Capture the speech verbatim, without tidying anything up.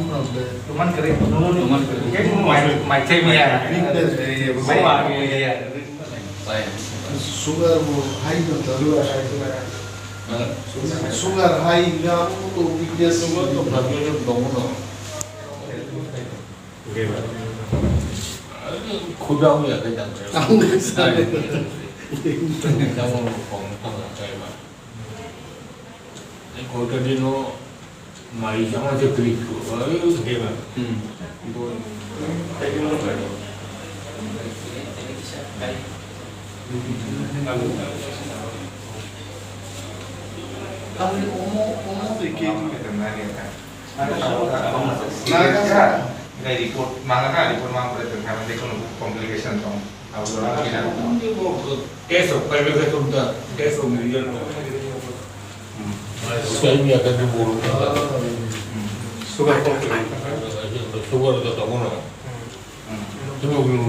Numan kari. Numan kari. Mai, mai chai miya. Ini kita Mai, mai miya. Sugar bo high na talu. Sugar high na to weakness. Sugar to problem dong no. Khudang ya kai dang. Ang sa. Dang mo kong tang chai ma. Kolkata no mai jama je kri ko. Hmm. Ang omo, omo de ke. Ngai report, mangana report mang pore tong kha, de kono complication tong. Abo test of qualification ta, test of result. Sai mi akan di buru. Sugar complaint. Sugar to tamo na. Tamo buru.